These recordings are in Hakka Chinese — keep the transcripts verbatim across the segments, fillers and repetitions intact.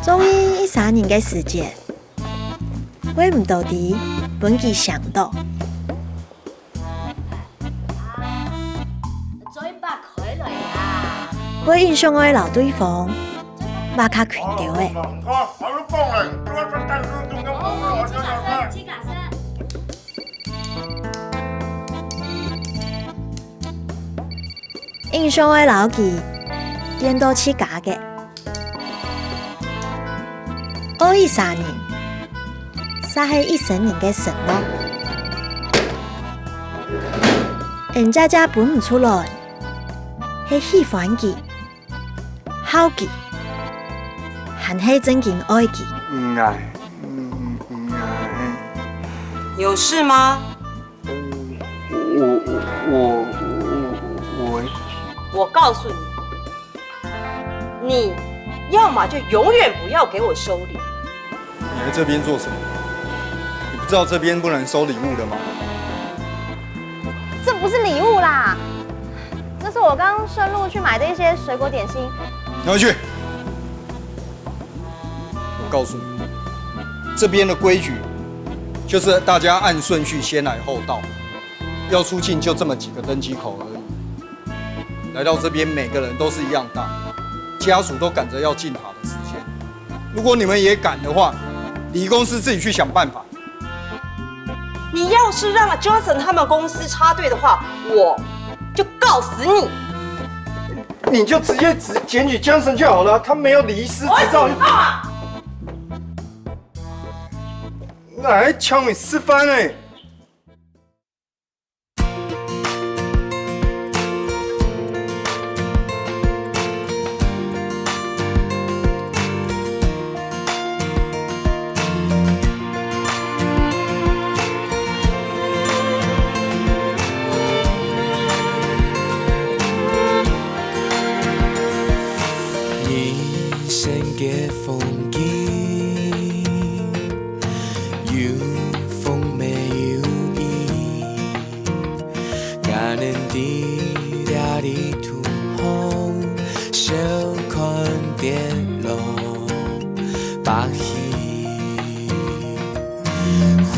總係一儕人个時節，會毋多知分佢想到。嘴巴開來啊！會印象愛摎對方畫較近兜仔。印象愛摎佢變到自家个。愛一儕人，煞係一生人个承諾。𫣆姐姐分毋出來，係喜歡佢、好佢，還係正經愛佢。嗯，哎，嗯，嗯，哎。有事嗎？ 我我我我我我告诉你，你要么就永远不要给我收礼。你来这边做什么？你不知道这边不能收礼物的吗？这不是礼物啦，这是我刚刚顺路去买的一些水果点心。拿回去。我告诉你，这边的规矩就是大家按顺序先来后到。 要出境就这么几个登机口而已。来到这边，每个人都是一样大，家属都赶着要进塔的时间。如果你们也赶的话，礼仪公司自己去想办法。你要是让 Johnson 他们公司插队的话，我就告死你。你就直接指检举 Johnson 就好了，他没有礼仪师执照。我警告啊！那还抢你吃饭呢、人生个风景，有风没有雨。 Ngàn nên đi đã đi thùng hông, sao còn tiết lộ bạc hi. 或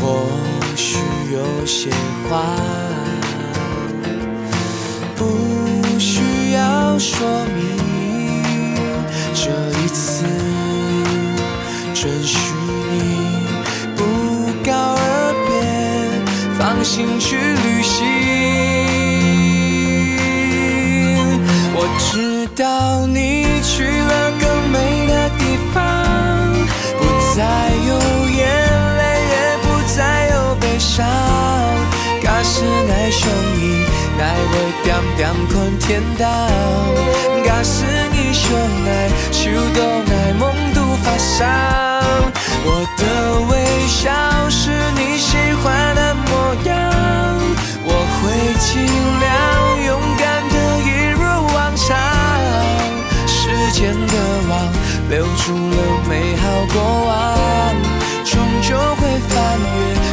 许有些话，不需要说明，这一次 准许你不告而别，放心去旅行。我知道你去了更美的地方，不再有眼泪，也不再有悲伤。假使爱上你，爱会点点看天道。假使你想爱，就当爱梦都发生。 我的微笑是你喜欢的模样，我会尽量勇敢的一如往常。时间的网留住了美好过往，终究会翻越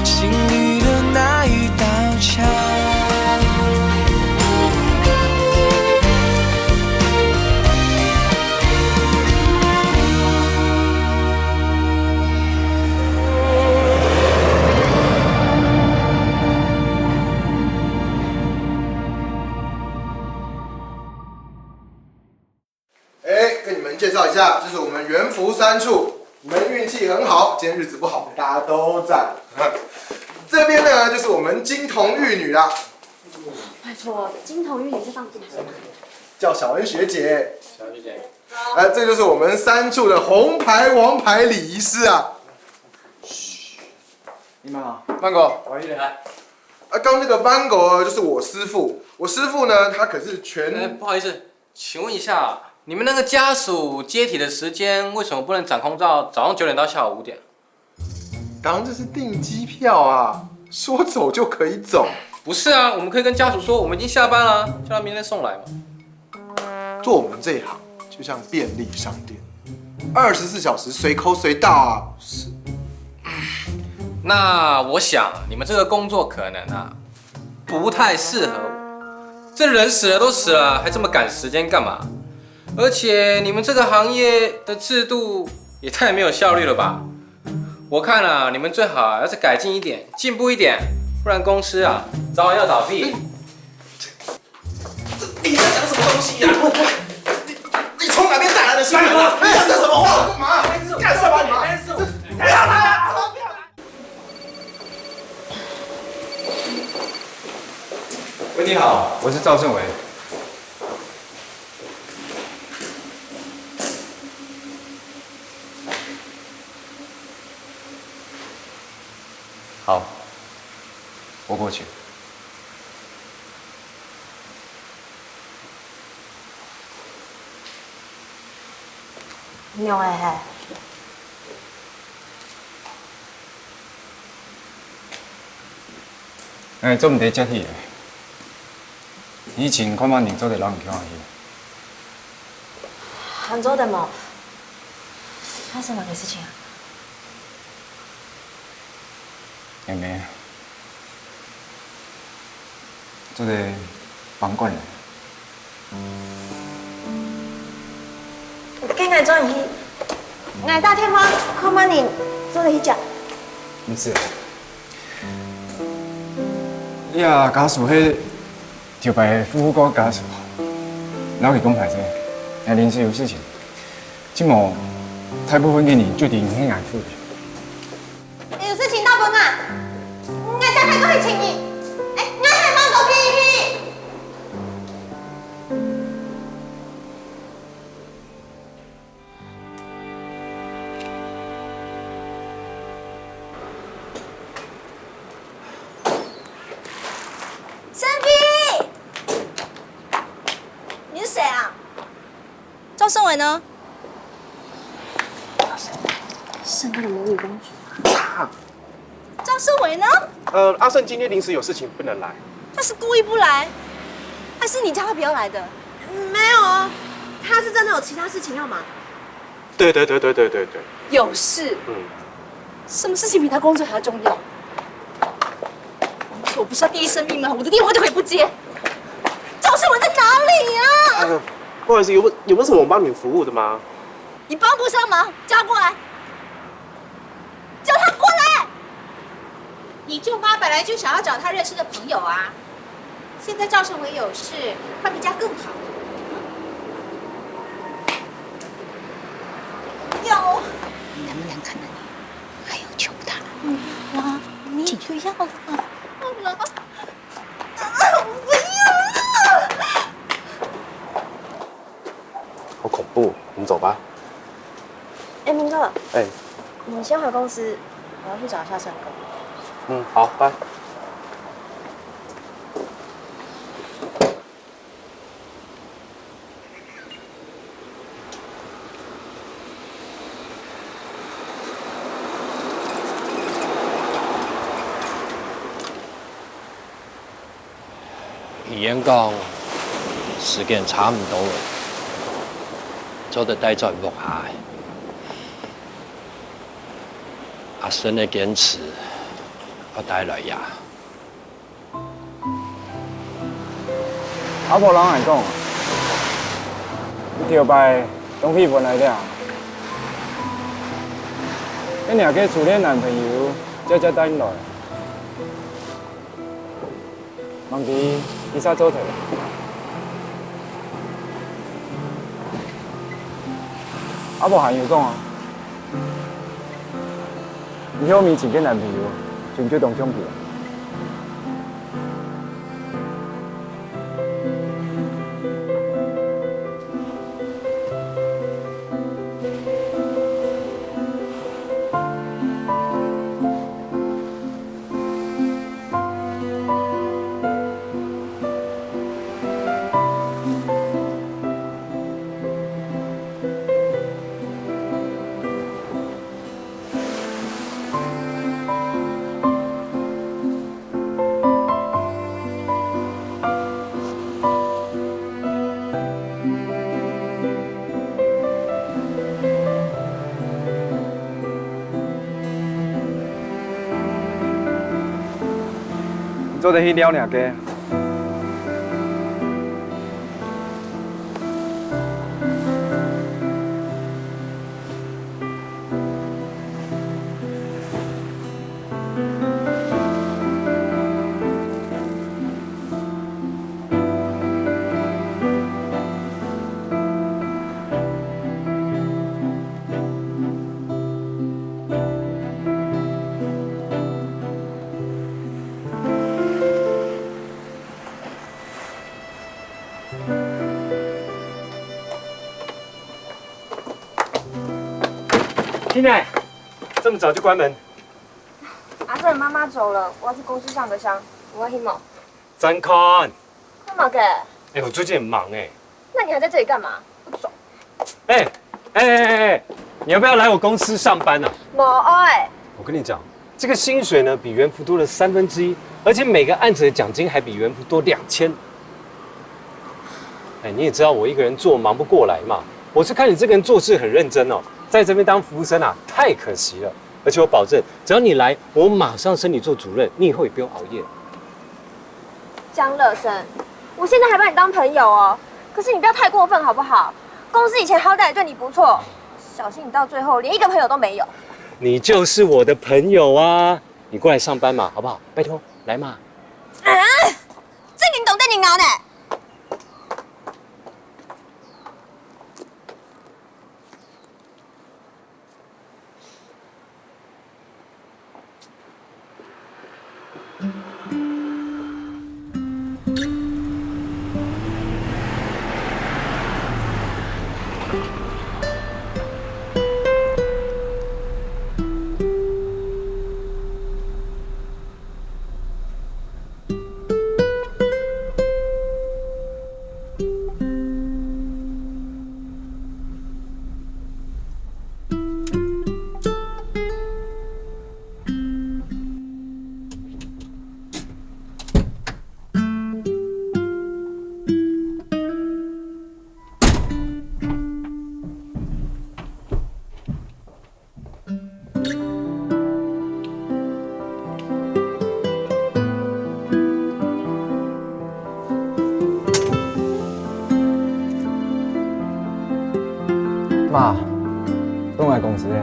心里的那一道墙。 哎，跟你们介绍一下，这是我们元福三处，你们运气很好，今天日子不好，大家都在。这边呢，就是我们金童玉女啦。拜托，金童玉女是放屁。叫小恩学姐。小恩学姐。哎，这就是我们三处的红牌、王牌礼仪师啊。你们好。曼哥，我一起来。啊，刚那个曼哥就是我师傅，我师傅呢，他可是全……哎，不好意思，请问一下，你们那个家属接体的时间为什么不能掌控到早上九点到下午五点？当然这是订机票啊，说走就可以走。不是啊，我们可以跟家属说我们已经下班了，叫他明天送来嘛。做我们这一行就像便利商店，二十四小时随扣随到啊。那我想你们这个工作可能啊，不太适合我。这人死了都死了，还这么赶时间干嘛？而且你们这个行业的制度也太没有效率了吧！我看啊，你们最好啊要再改进一点，进步一点，不然公司啊早晚要倒闭。你在讲什么东西呀、你你从哪边带来的新人啊？你讲这什么话？干嘛？干什么你们？不要他！喂，你好，我是赵胜伟。好，我过去。仰仔嘿？ 哎，做毋得接去。以前看嘛，你做得摎你去。還做得無？發生麼个事情啊？妹妹，做得放過你。 該𠊎轉去，𠊎打電話看麼人做得去接。毋使。你啊，家屬係頭擺夫婦个家屬，摎佢講歹勢，𠊎臨時有事情，這無大部分个人決定係𠊎負責。 有事情倒分𠊎，𠊎正過去尋你。哎，𠊎還吂過去。沈飛，你是誰啊？ 趙勝偉呢？勝偉的母語公主。趙勝偉呢？呃，阿勝今天臨時有事情不能來。他是故意不來，還是你叫他不要來的？沒有哦，他是真的有其他事情要忙。對對對對對對對。有事？嗯。什麼事情比他工作還要重要？我不是要第一生命吗？我的電話都可以不接。 赵勝偉在哪裡啊？呃，不好意思，有沒有有沒有什麼我幫你們服務的嗎？你幫不上忙，叫他過來，叫他過來。你舅媽本來就想要找她認識的朋友啊，現在趙勝偉有事，換別家更好。有。能不能看到你？還有求他。不要啊，你不要啊。好了。 好恐怖，我們走吧。哎，明哥，哎，你先回公司，我要去找一下勝哥。嗯，好，拜。 醫院講，時間差毋多了，做得帶轉屋下。阿順个堅持，愛帶來呀。阿婆摎𠊎講，你頭擺東西搬來了，該若个初戀男朋友姐姐帶來。 吂知佢煞做忒。阿婆還有講啊，以後你尋个男朋友，就愛當像佢啊。 你做得去尞若个。进来，这么早就关门？阿正妈妈走了，我要去公司上个香。我要去吗？张康，干嘛个？哎，我最近很忙哎。那你还在这里干嘛？不走。哎，哎哎哎哎，你要不要来我公司上班啊？无爱。我跟你讲，这个薪水呢比原福多了三分之一，而且每个案子的奖金还比原福多两千。哎，你也知道我一个人做忙不过来嘛。我是看你这个人做事很认真哦，在这边当服务生啊，太可惜了。而且我保证，只要你来，我马上升你做主任，你以后也不用熬夜。江乐生，我现在还把你当朋友哦，可是你不要太过分好不好？公司以前好歹也对你不错，小心你到最后连一个朋友都没有。你就是我的朋友啊！你过来上班嘛，好不好？拜托，来嘛。啊，正经当得人熬呢。妈，转来公司咧。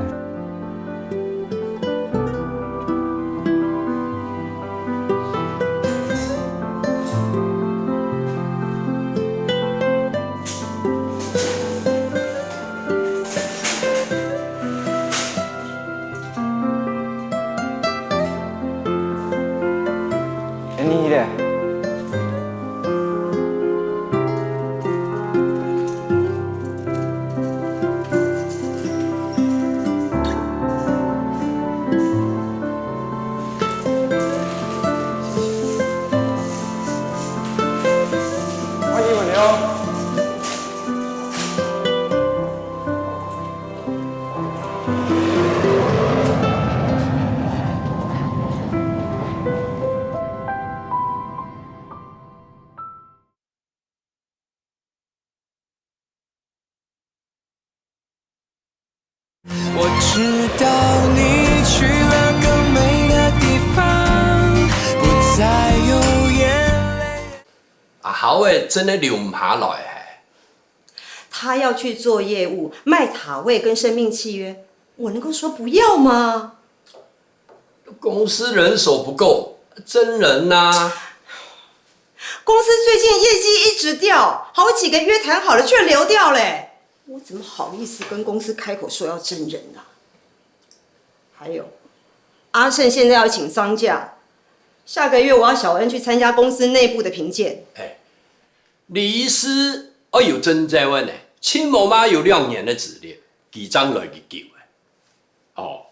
欢迎你哦。 我知道你去了更美的地方，不再有眼泪。啊，好个，真个留毋下來嘿。他要去做业务，卖塔位跟生命契约，我能够说不要吗？公司人手不够，真人呐。公司最近业绩一直掉，好几个约谈好了却流掉嘞。 我怎么好意思跟公司开口说要征人啊？还有，阿胜现在要请丧假，下个月我要小恩去参加公司内部的评鉴。哎，李醫師，哎呦，真在问呢，亲妈妈有两年的资历，佢正來得久哎。 哦，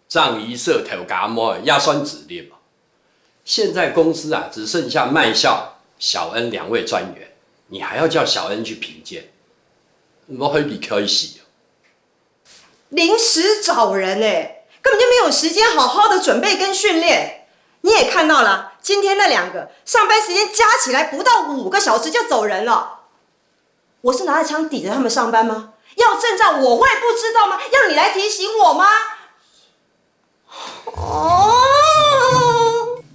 張醫師頭家妹也算資歷嘛。現在公司啊，只剩下麥校、小恩兩位專員，你還要叫小恩去評鑑，我會離開死哦。臨時找人欸，根本就沒有時間好好的準備跟訓練。你也看到了，今天那兩個上班時間加起來不到五個小時就走人了。 我是拿著槍抵著他們上班嗎？要證照我會不知道嗎？要你來提醒我嗎？哦，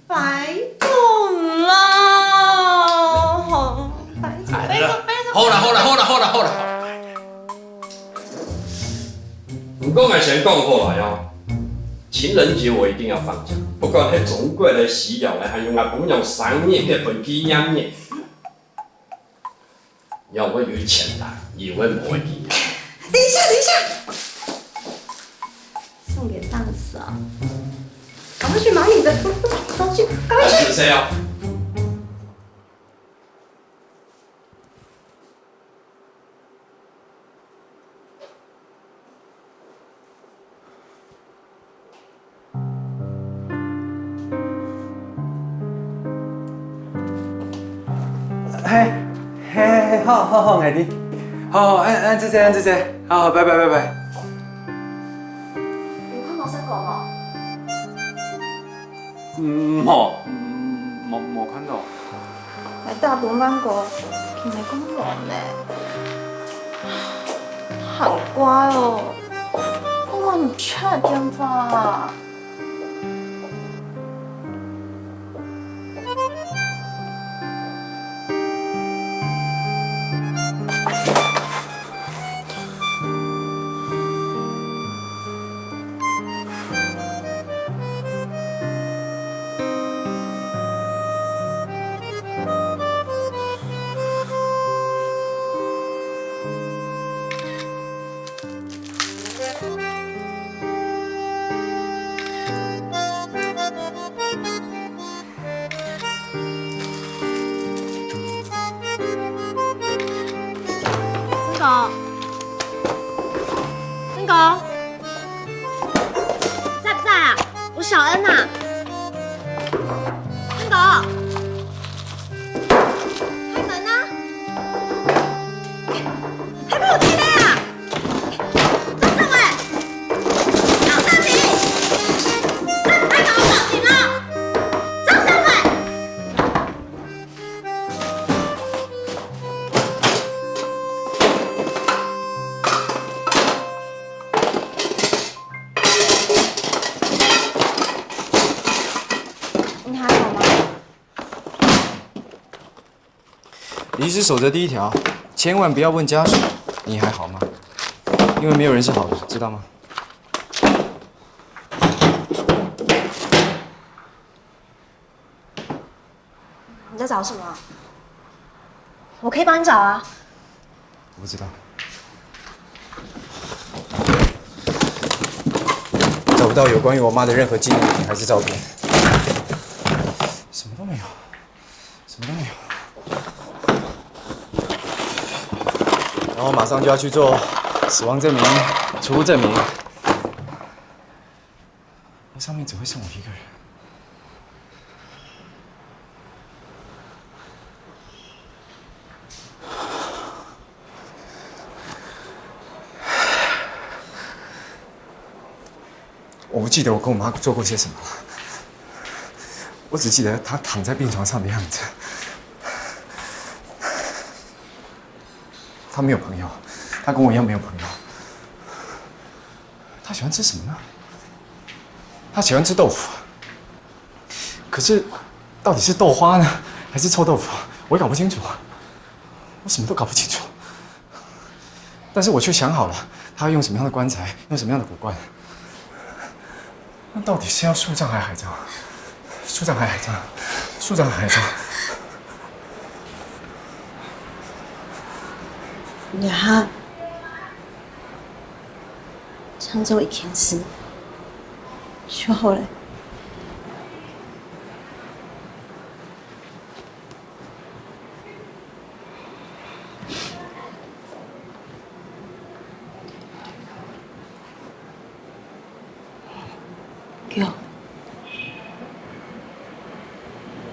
拜託啦，拜託，拜託，拜託。好啦，好啦，好啦，好啦，好啦。毋過𠊎先講好來哦，情人節我一定要放假，不管係中國个、西洋个，還有𠊎餔娘生日、結婚紀念日。 你愛有錢啦，你會無會記啊？等一下，等一下，重點大事啊！趕快去忙你的，趕快去，趕快去。是誰啊？嘿，嘿，嘿，好，好，好，𠊎知。好，好，恁，恁仔細，恁仔細。好，好，拜拜，拜拜。有看到生果無？嗯，無，嗯，無，無看到。𠊎打電話過，佢毋係講無呢。還乖哦，我問你check電話啊。 真狗，真狗，在不在啊？我小恩呐、真狗，开门啊！还不给我进来啊！ 张善伟，张善伟，快，快给我报警啊！张善伟，你还好吗？ 你一直守着第一条，千万不要问家属你还好吗？因为没有人是好的，知道吗？你在找什么？我可以帮你找啊。我不知道。找不到有关于我妈的任何纪念品还是照片，什么都没有。 什么都没有。然后马上就要去做死亡证明、出入证明。那上面只会剩我一个人。我不记得我跟我妈做过些什么了。我只记得她躺在病床上的样子。她没有朋友，她跟我一样没有朋友。她喜欢吃什么呢？她喜欢吃豆腐，可是到底是豆花呢，还是臭豆腐？我也搞不清楚，我什么都搞不清楚。 但是我却想好了，他要用什么样的棺材，用什么样的骨罐。那到底是要树葬还是海葬？树葬还是海葬？树葬还是海葬？你看，唱这一天是就好了。 叫，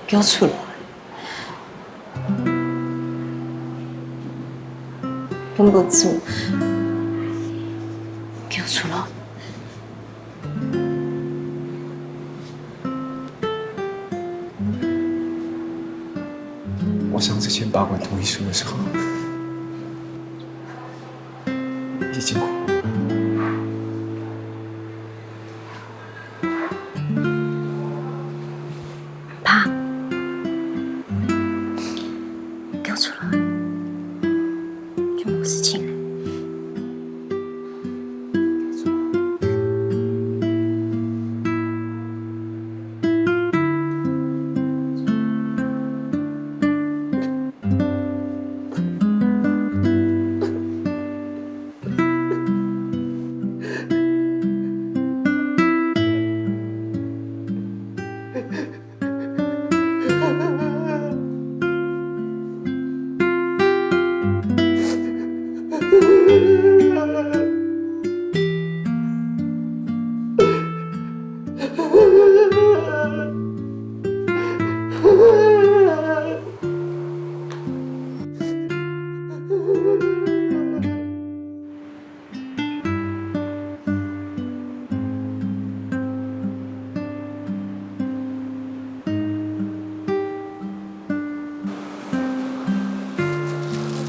叫出來！分不住，叫出來！ 我上次簽保管同意书的时候，已经哭了。怕，叫出來，就無事情了。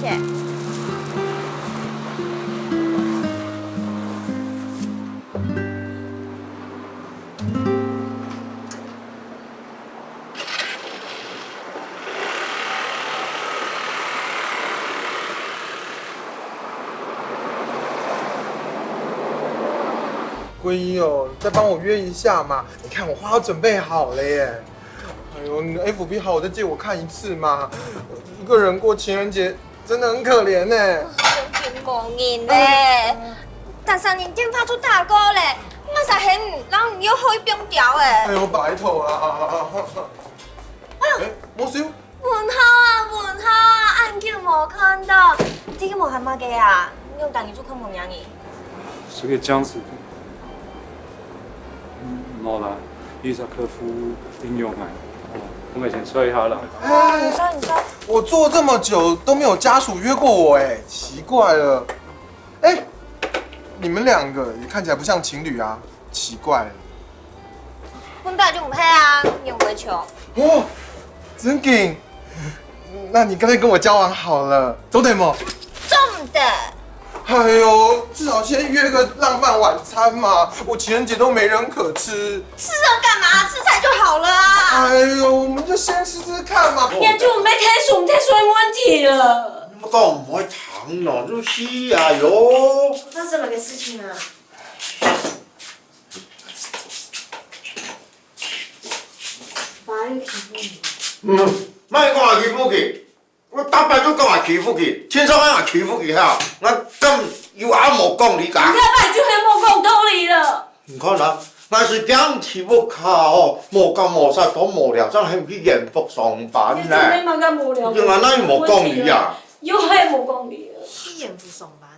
耶。桂英哦，再帮我约一下嘛！你看我花都准备好了耶。哎呦，你的 F B 好，再借我看一次嘛！一个人过情人节真的很可怜呢。真无人呢。但三人电话都打过了，嘛才喊人约好去冰条哎。哎呦，拜托啦！哎，没事。 文豪啊，文豪啊，恁久無看到，你最近無閒麼个啊？你仰逐日就看無影你？這個僵屍，嗯，無啦，伊在客服應用啊，哦，我們先睡一下啦。啊，你睡，你睡。我坐這麼久都沒有家屬約過我哎，奇怪了。哎，你們兩個也看起來不像情侶啊，奇怪了。 阮本來就毋係啊，你有鬼球。哦，真緊。那你乾脆跟我交往好了，做得無？做毋得。哎呦，至少先約個浪漫晚餐嘛，我情人节都没人可吃。吃人幹嘛？吃菜就好了啊。哎呦，我们就先试试看嘛。你就毋係體重，體重个問題了。你講毋會聽咯，就死啊喲。發生麼个事情啊？ 爸又欺負你。嗯，莫講𠊎欺負佢，𠊎逐擺都講𠊎欺負佢，天天𠊎欺負佢哈，𠊎敢有恁無講理个？你逐擺就係無講道理了。你看啊，𠊎係驚欺負佢吼，無講無煞都無聊，正喊佢延福上班呢。你做咩嘛个無聊？你看哪有無講理啊？又係無講理了。去延福上班。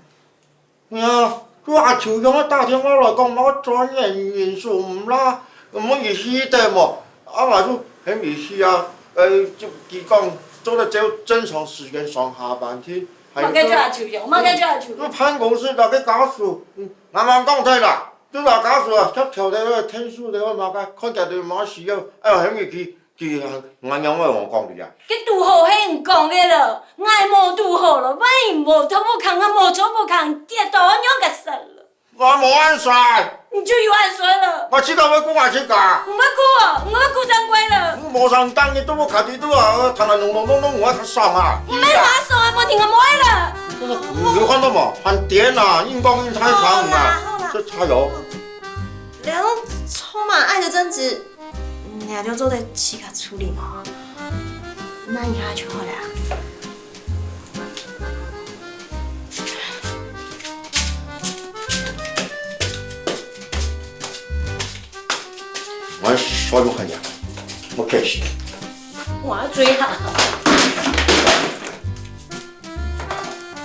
哎呀，就阿秋陽啊打電話來講，麼个專業人士毋啦，毋好意思个無。啊，𠊎就很意思啊，呃，就佢講做得照正常時間上下班去。麼个叫阿秋陽？麼个叫阿秋陽？辦公室个家屬，嗯，慢慢講得啦，就摎家屬啊，協調个、天數个麼个，看佢等麼个需要，哎，很意思。 佢，𠊎仰會無講理啊？該堵好係你講个了，𠊎無堵好了，萬一無做毋好，𠊎無做毋好，跌倒仰結煞了？𠊎無恁衰。你就有恁衰了。𠊎自家會顧𠊎自家。毋會顧哦，毋會顧正怪了。無常當日都無家己都啊，談談弄弄弄弄，𠊎較爽啊。毋係話爽啊，無聽𠊎無愛了。你有看到無？很癲啊，硬講硬太長啊，好啦，好啦。這差喲。 了，充滿愛的爭執，你倆就做得自家處理嘛。那以後就好了啊。我說有很遠，我開始。我要追他。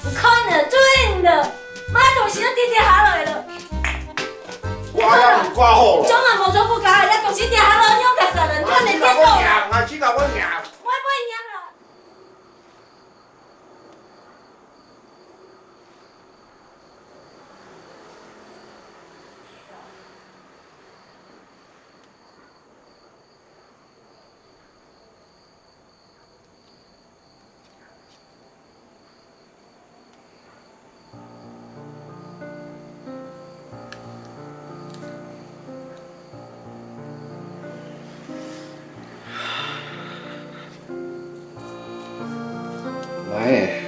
你看呢，對呢，麼个東西都跌跌下來了。我要你掛號了。中文無做不好，人家東西跌下來，你又幹啥了？你看人家都，我知道我贏，我知道我贏。我也不會贏了。哎，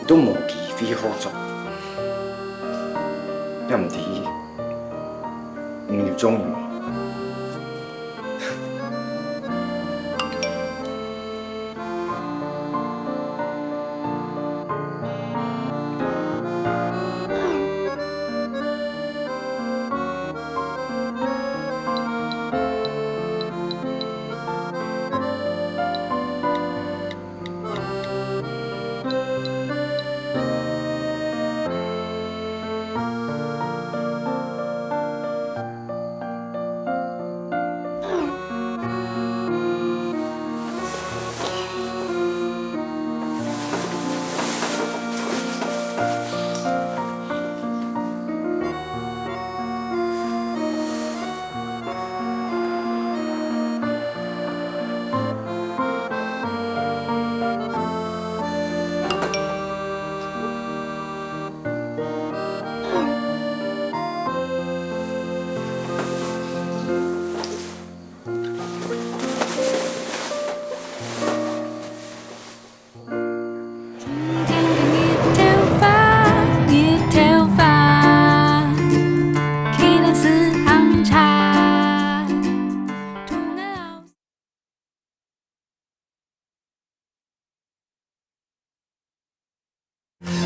都無機會好做，也毋知你有中意無？ 𠊎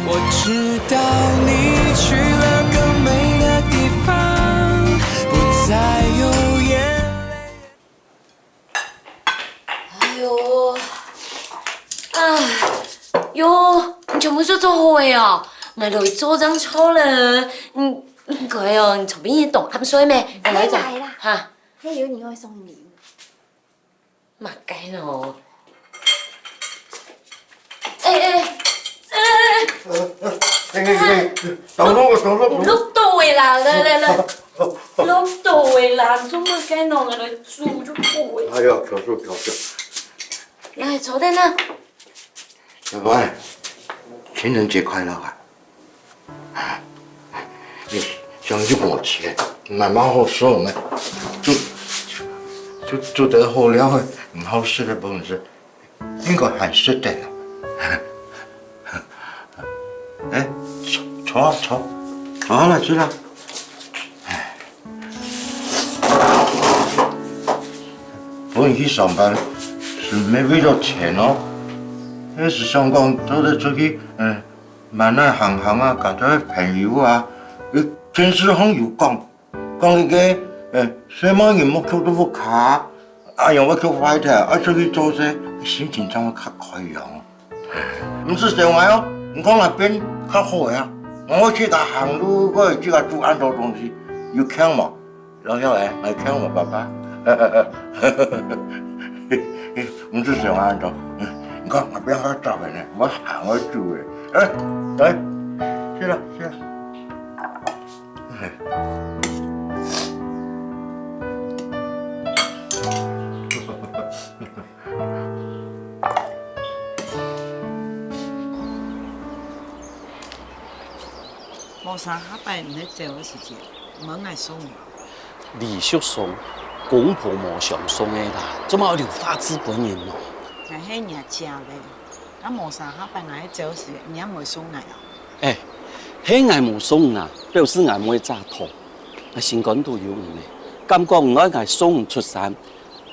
我知道你去了更美的地方，不再有眼泪。哎哟，啊，哟，你全部都做好个哦？𠊎來做正著了。嗯，應該哦，你昨晡日當暗睡咩？𠊎來做。來啦。哈？還有你愛送禮物。 麼个咯？哎哎哎哎！哎哎哎，等等我，等等我。你落到位啦，來來來，落到位啦，做麼个咯？來煮就好个。哎呀，調酒調酒。來，坐等啊。小乖，情人節快樂啊！ 你想一毛錢，蠻蠻好送个，煮煮煮得好料个，毋好食个本事，應該還食得啦。哎，坐坐坐，坐下來食啦。哎，本人去上班，係毋係為了錢哦，也係想講做得出去，嗯， 滿哪行行啊，交兜朋友啊，佢電視項有講，講一個，呃，細妹人莫徛到屋下，啊，樣會徛壞忒，愛出去做事，心情正會較開朗。毋使愁𠊎哦，你看𠊎變較好个啊，𠊎會自家行路，𠊎會自家煮恁多東西，有強無？ 老小欸，𠊎看𠊎爸爸。毋使想恁多，你看𠊎變較早个呢，𠊎行𠊎煮个。來，來，食啦，食啦。無三下擺你兜走个時節，無𠊎送你。禮俗上，公婆無相送个啦，做麼个愛留花枝分人哦？𠊎係若姐咧，該無三下擺𠊎兜走个時節，你也無送𠊎啊？哎，係𠊎無送你啊，表示𠊎無一隻糖，𠊎心肝肚有你呢。敢講你愛𠊎送你出山，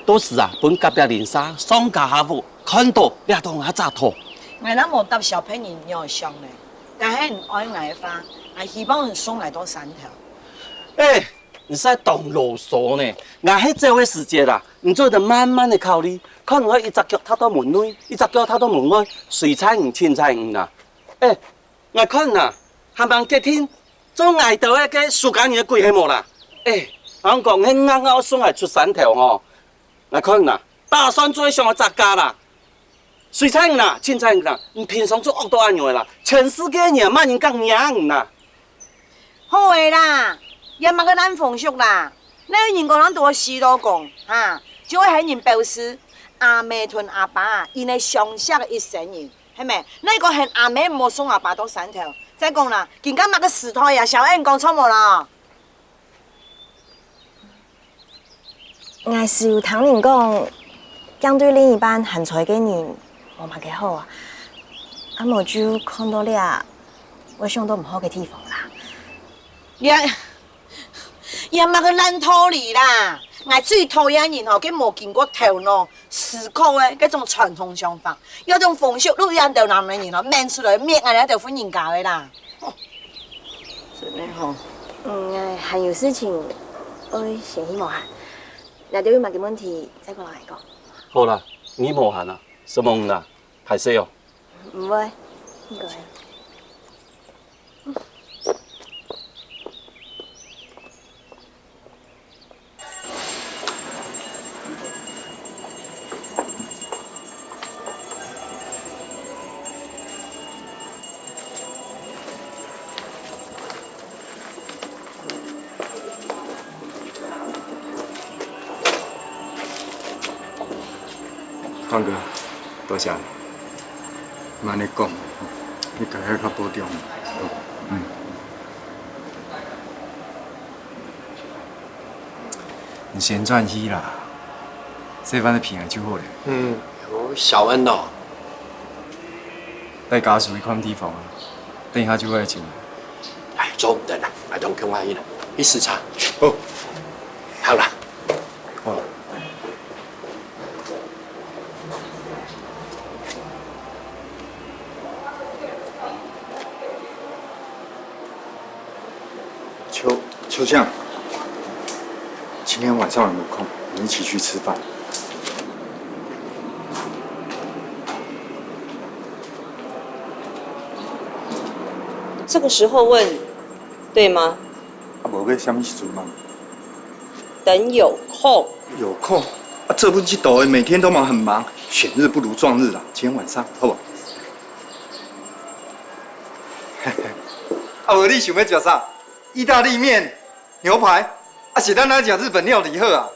到時啊，分隔壁鄰舍上家下屋， 看到這糖啊，這糖。𠊎哪無搭小朋友仰想呢？但係你愛𠊎个話，𠊎希望你送𠊎到山頭。哎，你實在當囉嗦呢！𠊎係走个時節啦，你做得慢慢个考慮，看你愛一隻腳踏到門內，一隻腳踏到門外，隨在你，盡在你啦。哎， 𠊎看啊，還吂決定做𠊎兜个个自家人个鬼係無啦？哎，人講係硬硬愛送𠊎出山頭吼，𠊎看啊，打算做一雙个隻家啦。隨在你啦，盡在你啦，你平常就惡到恁樣个啦，全世界人啊，麼人敢讓你啦？好个啦，這麼个爛風俗啦！哪有人講人都會死老公，哈，就會喊人表示阿姆同阿爸啊，因為相惜个一生人。 係無？哪會講喊阿姆莫送阿爸到山頭？再講啦，今下麼个時代啊，小燕講著無啦？𠊎係有聽人講，驚對另一半還在个人，無麼个好啊。啊無就看到這，會想到毋好个地方啦。這，這麼个爛道理啦！𠊎最討厭人吼，佢無經過頭腦， 思考个該種傳統想法，這種風俗就係𠊎兜男人哦，愐出來滅𠊎兜婦人家个啦。真个吼。嗯，𠊎還有事情，愛先去無閒。若兜有麼个問題，再過摎𠊎講。好啦，你無閒啊，承蒙你啦，歹勢哦。毋會，毋會。 康哥，多謝你。莫恁樣講，你家己較保重。嗯。 你先轉去啦，細份个平安就好了。嗯，有小恩哦。帶家屬去看地方啊，等一下就會來接你。哎，做毋得啦，𠊎同佢去啦，去視察。好。好啦。好。秋香，今天晚上有没有空？我们一起去吃饭。这个时候问，对吗？啊，无要啥物时阵嘛？等有空。有空啊，这不是倒的，每天都忙，很忙，选日不如撞日啦。今天晚上好不好？啊，无你想要食啥？意大利面、牛排，啊是咱来食日本料理好啊。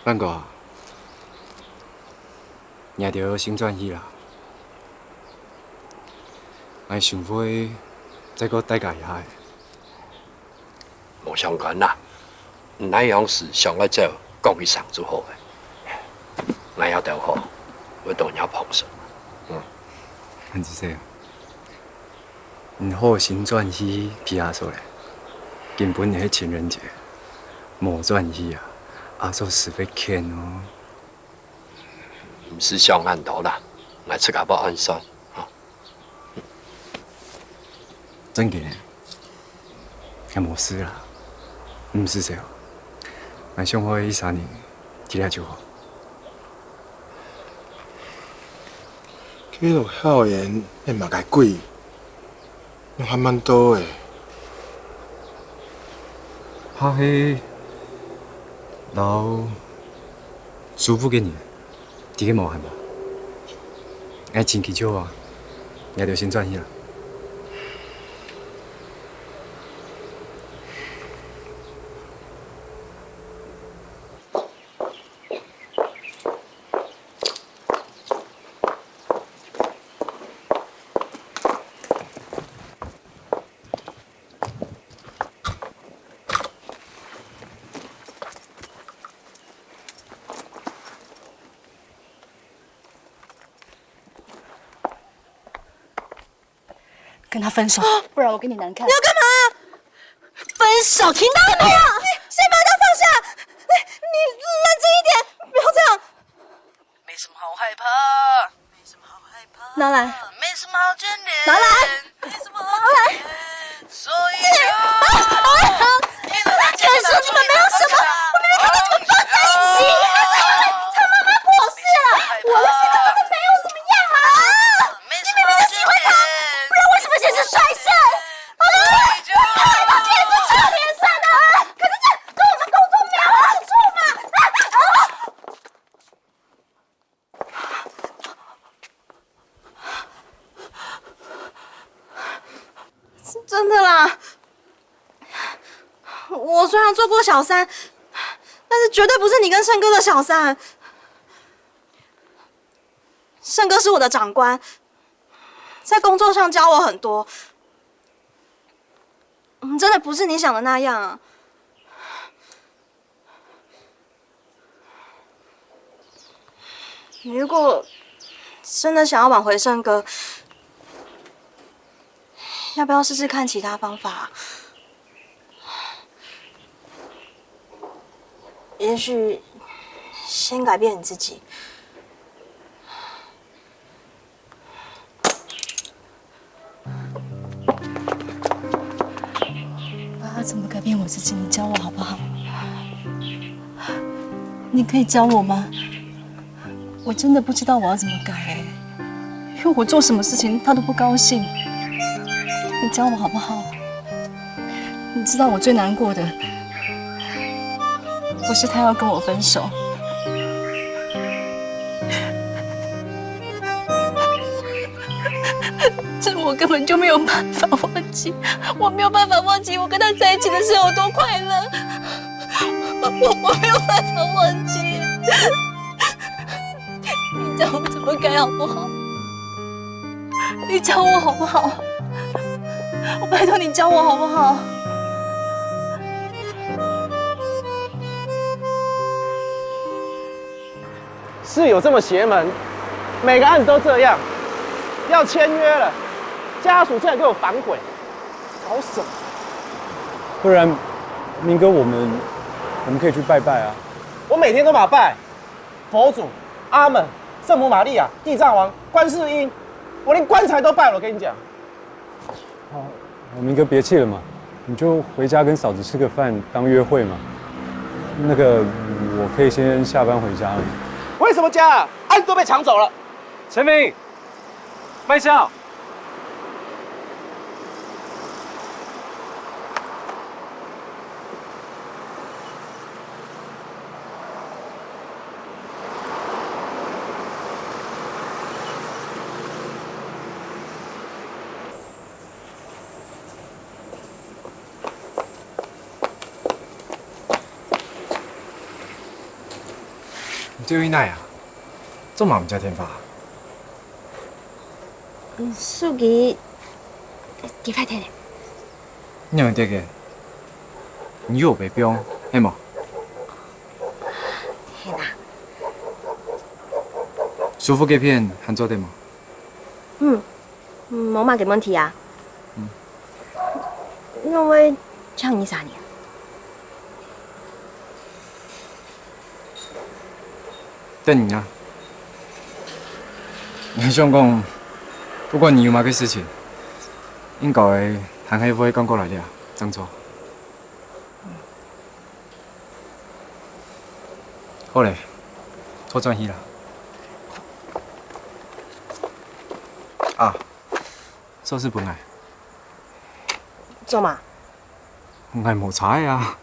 萬哥啊，你愛著先轉去啦。𠊎想愛再過蹛加一下仔。無相干啦，你哪央時想愛走，講一聲就好了。𠊎愛走好，會多若幫手。嗯。恁仔細啊。 你好心轉去陪阿嫂咧，今晡日係情人節，無轉去啊，阿嫂實會譴哦。毋使想恁多啦，𠊎自家會安算。正經个，𠊎無事啦，毋使愁。𠊎想愛一儕人佇這就好。 去到校園，你嘛該鬼，用較慢到誒。怕係摎舒服个人，知个無閒無？𠊎情緒就好啊，𠊎就先轉去啦。 跟他分手，不然我跟你难看。你要干嘛？分手，听到了没有？你先把他放下！你你冷静一点，不要这样。没什么好害怕，没什么好害怕。拿来，没什么好眷恋，拿来，没什么好眷恋。所以就，啊啊！你们在说你们没有什么，我明明看到你们抱在一起，你们是他妈妈博士啊！我们现在根本没有怎么样啊！你明明就喜欢他，不然为什么先是摔线？啊！他还把别人是臭脸算的啊！可是这样跟我们工作没有好处嘛！啊啊！ 真的啦，我虽然做过小三，但是绝对不是你跟胜哥的小三。胜哥是我的长官，在工作上教我很多。真的不是你想的那样啊。你如果真的想要挽回胜哥，要不要试试看其他方法啊？也许先改变你自己。 我要怎么改变我自己？你教我好不好？你可以教我吗？我真的不知道我要怎么改欸，因为我做什么事情他都不高兴。你教我好不好？你知道我最难过的不是他要跟我分手，是我根本就没有办法忘记，我没有办法忘记我跟他在一起的时候有多快乐，我我没有办法忘记。你教我怎么改好不好？你教我好不好？我拜托你教我好不好？ 是有这么邪门？每个案子都这样，要签约了，家属竟然给我反悔，搞什么？不然，明哥，我们我们可以去拜拜啊。我每天都嘛拜，佛祖、阿门、圣母玛利亚、地藏王、观世音，我连棺材都拜了。我跟你讲，哦，明哥别气了嘛，你就回家跟嫂子吃个饭当约会嘛。那个，我可以先下班回家了。为什么家啊？案子都被抢走了。陈明，卖笑。 你對位哪啊？做麼毋接電話？手機，佢壞忒咧。仰會得个？你有被放，係無？係啦。手術該片還做得無？嗯，無麼个問題啊。嗯。因為請你三年。 等你啊！𠊎想講，不管你有麼个事情，應該還係會趕過來个，正著。好咧，坐轉去啦。啊，鎖匙分𠊎。做麼？𠊎無差个啊。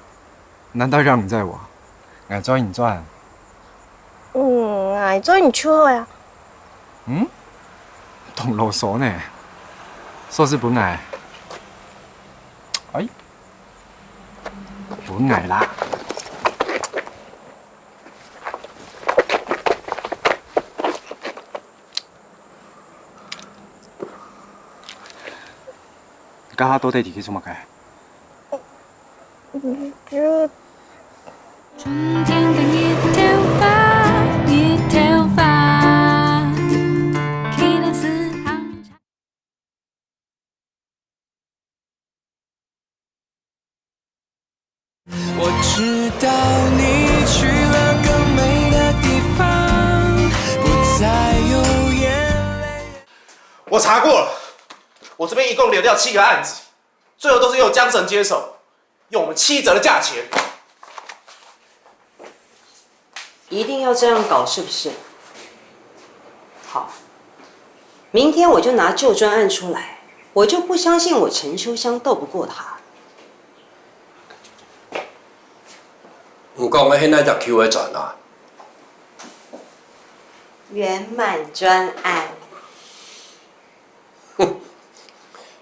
難道讓你載我？𠊎載你轉。嗯，𠊎載你就好啊。嗯？當囉嗦呢。鎖匙分𠊎。哎，分𠊎啦。 你這下到底在該做麼个？就春天的一头发，一头发，去年是行 我知道你去了更美的地方，不再有眼泪。我查过了，我这边一共流掉七个案子，最后都是由江神接手，用我们七折的价钱。 一定要这样搞是不是？好，明天我就拿旧专案出来，我就不相信我陈秋香斗不过他。你讲个是哪只旧个专案？圆满专案。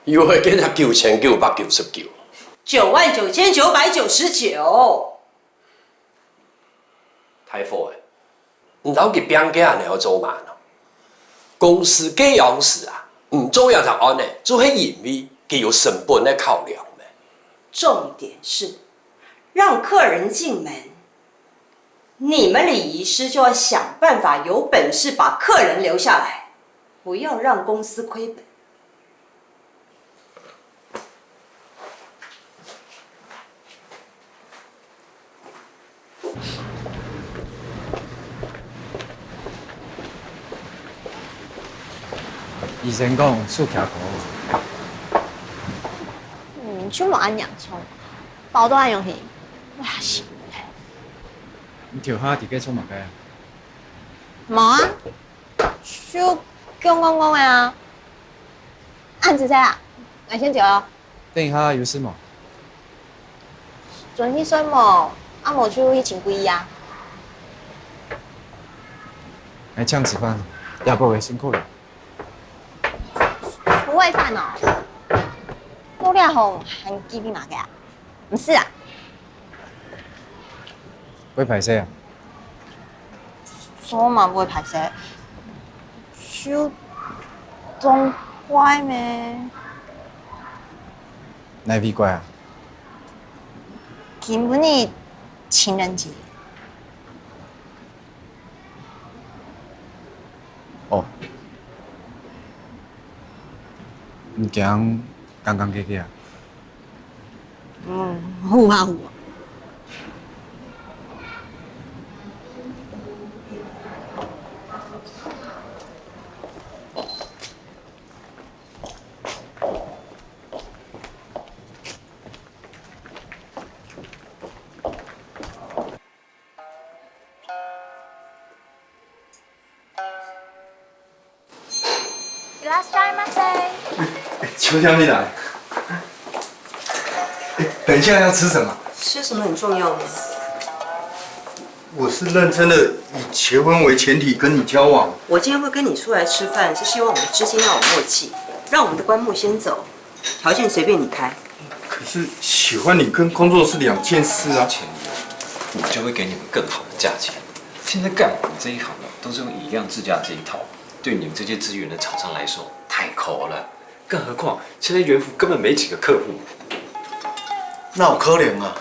又系个只九千九百九十九。九万九千九百九十九。 大伙仔，你兜佢变个恁样做嘛呢？公司个样式啊，毋做样个案呢，就系因为佢有成本个考量咩。重点是，让客人进门，你们礼仪师就要想办法，有本事把客人留下来，不要让公司亏本。医生讲，手徛高。嗯，就无恁严重，包到恁容易，我也是。你头下在該做么个啊？无啊，就讲讲讲个啊。恁仔細啊，𠊎先走哦。等一下有事無？轉去睡無？啊無就去尋鬼啊。來，請食飯，夜burger辛苦了。不會飯哦，做這行還記得麼个啊？毋使啊。 會歹勢啊？做麼會歹勢？就當怪咩？哪位怪啊？今晡日情人節。哦。你驚尷尷尬尬啊？ 嗯，好啊，好啊。いらっしゃいませ。秋香你来。哎，等一下要吃什么？吃什么很重要吗？我是认真的，以结婚为前提跟你交往。我今天会跟你出来吃饭，是希望我们之间要有默契，让我们的关木先走，条件随便你开。可是喜欢你跟工作是两件事啊。钱有，我就会给你们更好的价钱。现在干我们这一行的，都是用以量制价这一套，对你们这些资源的厂商来说太抠了。更何况现在元福根本没几个客户。哪有可能啊？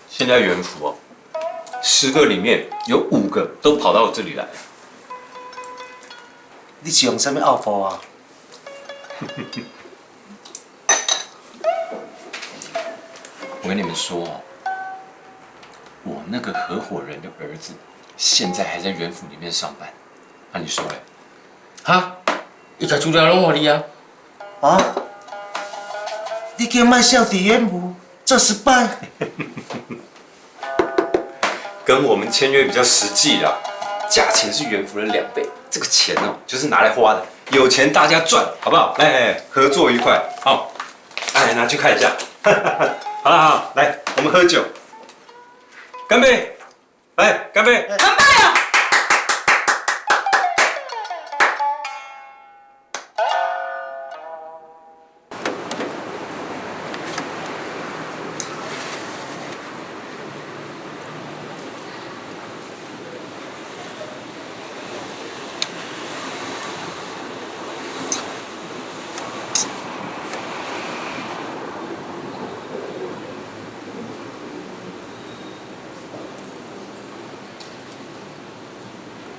现在元福哦，十个里面有五个都跑到我这里来。你是用什么outfit啊？我跟你们说哦，我那个合伙人的儿子现在还在元福里面上班，那你说嘞？哈？伊甲资料拢互你啊？啊？你叫卖笑体验部做失败？跟我们签约比较实际啦，价钱是元福的两倍，这个钱哦，就是拿来花的，有钱大家赚，好不好？来，来，来，合作愉快，好。 哎，拿去看一下。好了，好，来，我们喝酒，干杯！来，干杯！干杯啊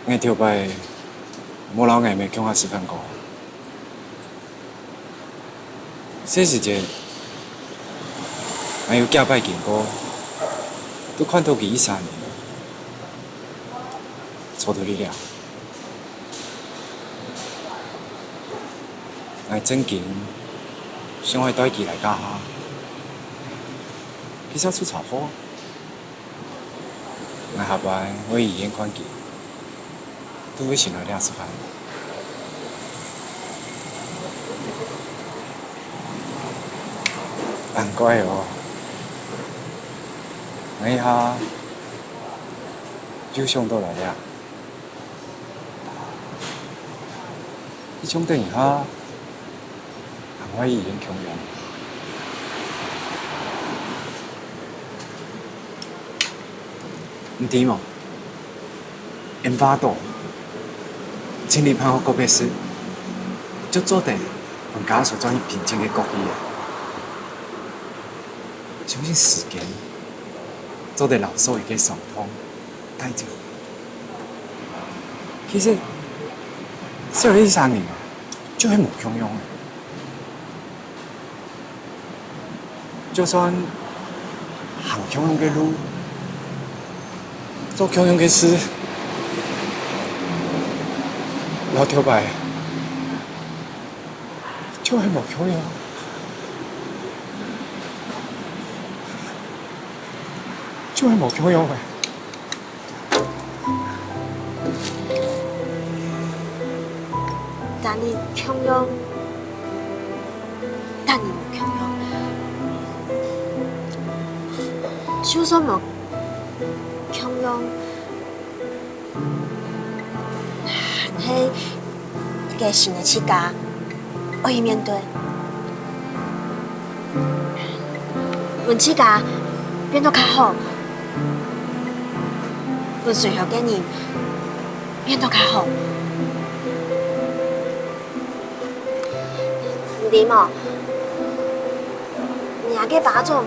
！𠊎頭擺無摎𠊎姆共下食飯過。 細時節，𠊎有幾擺經過，都看到佢一儕人坐到這。𠊎正經想愛帶佢來這下，佢煞出車禍。 𠊎下擺會醫院看佢，都會先來這食飯。難怪哦，𠊎一下就想到來這。 你像等一下，還會一樣共樣。你知無？煙花島，請你辦好告別式，就做得人家所中意平靜个角度啊，相信時間做得摎所有个傷痛帶走。其實，小李這儕人啊，就係無共樣个。 就算行共樣个路，做共樣个事，摎頭擺就係無共樣，就係無共樣个。 逐日共樣，逐日無共樣。就算無共樣，還係一個新个自家，愛去面對。 分自家變到較好，分需要个人變到較好。你知無？若个巴掌，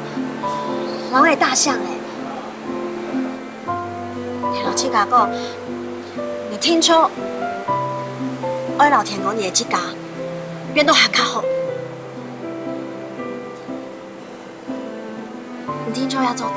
摎个大象欸，你摎自家講，你定著愛摎天光日个自家變到還較好。 你定著也做得。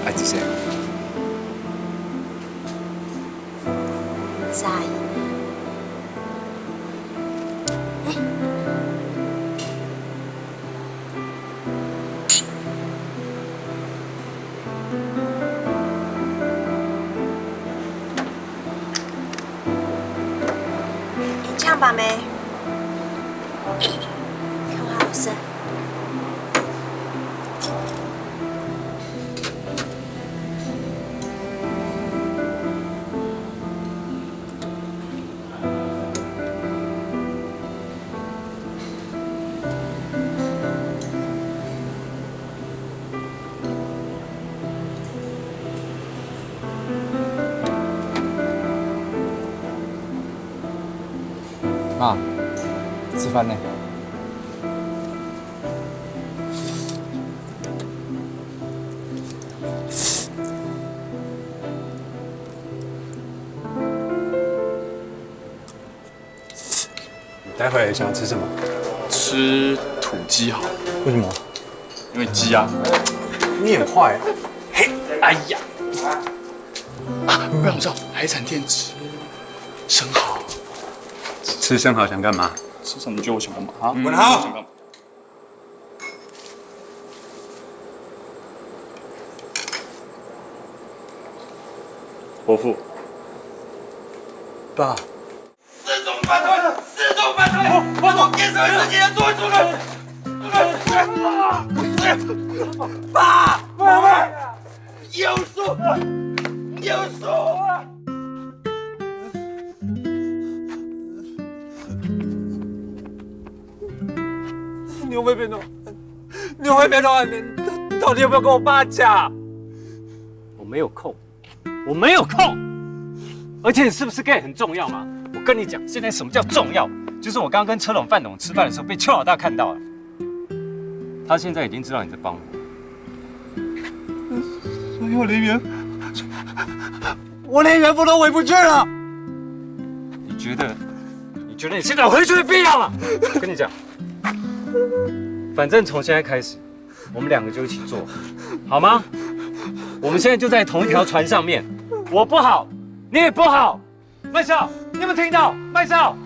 阿姊姐，在。欸。 請吧，妹。共下好勢。 媽，食飯呢。 你待會想要吃什麼？吃土雞好了。為什麼？因為雞啊。你很壞啊。嘿，哎呀。啊，不然我知道，海產店吃生蠔。吃生蠔想幹嘛？吃生蠔，你覺得我想幹嘛啊？文豪！想幹嘛？ 伯父。爸。四種反對，四種反對，我，我做建設的事情要做出來。爸，媽媽，有數，有數。 你會變到，你會變到恁樣，到底要不要跟我爸講？我沒有空，我沒有空。而且你是不是gay很重要嘛？我跟你講，現在什麼叫重要？就是我剛剛跟車董、范董吃飯的時候，被邱老大看到了。他現在已經知道你在幫我。所以我連原，我連原府都回不去了。你覺得，你覺得你現在有回去的必要嗎？我跟你講，反正從現在開始，我們兩個就一起做，好嗎？我們現在就在同一條船上面，我不好，你也不好。 麥少，你有沒有聽到？麥少！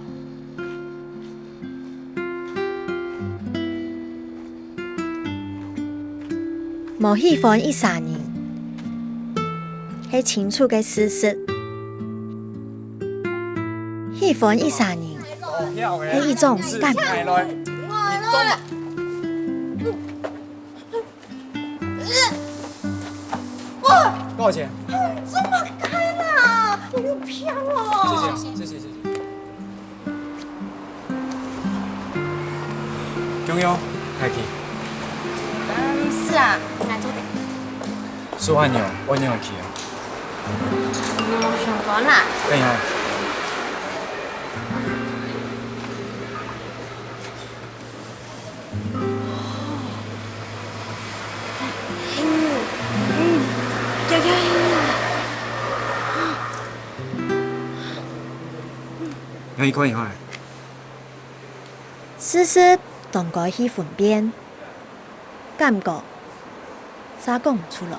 無喜歡一儕人，係清楚个事實。喜歡一儕人，係一種感覺。 多少錢？這麼貴啦！有騙哦！謝謝，謝謝，謝謝。朋友，来去。嗯，是啊，来坐点。苏阿牛，我牛去啊。你有想法啦？哎呀，嗯，嗯，加加油啊！有一块以后，思思当该去分辨，感觉啥讲毋出来。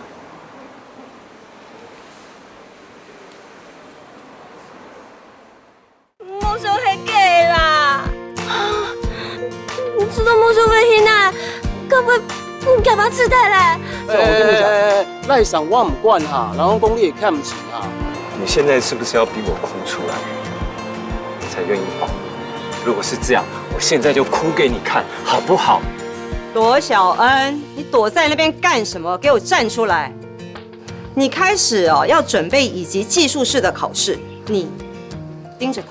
没收黑给啦！你知道没收黑心啊，根本不敢把吃带来。哎，我跟你讲，哎，赖上我唔管哈，然后功力也看不起哈。你现在是不是要逼我哭出来，我才愿意帮你？如果是这样，我现在就哭给你看，好不好？罗小恩，你躲在那边干什么？给我站出来！你开始哦，要准备乙级技术士的考试，你盯着他。